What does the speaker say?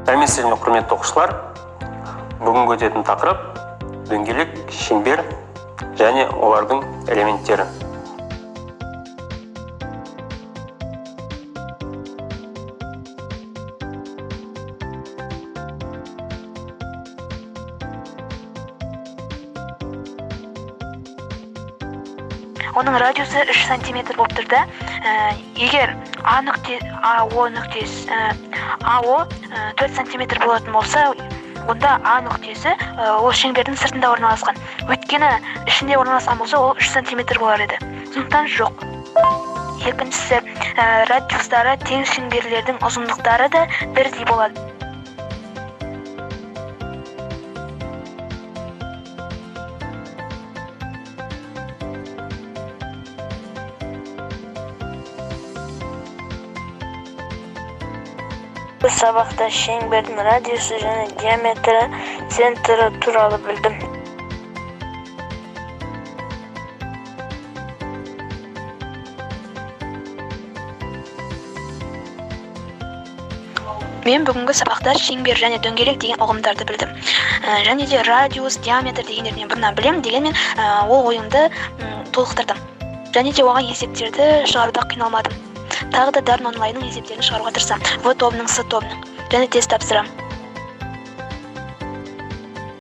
Сәлеметсіздер ме, құрметті оқушылар? Бүгінгі өтетін тақырып дөңгелек шеңбер және олардың элементтері. Оның радиусы 3 сантиметр болып тұр да. Егер А нүкте, АО нүктесі, АО 4 сантиметр болатын болса, онда А нүктесі ол шеңбердің сыртында орналасқан. Өйткені ішінде орналасқан болса, ол 3 сантиметр болар еді. Сондықтан жоқ. Екіншісі, радиустары тең шеңберлердің ұзындықтары да бірдей болады. Бұл сабақта шеңбердің радиусы және диаметрі центрі туралы білдім. Мен бүгінгі сабақта шеңбер және дөңгелек деген ұғымдарды білдім. Және де радиус, диаметр дегендерді мен бұрыннан білемін, дегенмен, ол ойымды толықтырдым. Және де оған есептерді шығаруда қиналмадым. Тағы да Дарын онлайнның есептерін шығаруға тырысамын. В тобының, С тобының. Және тест тапсырамын.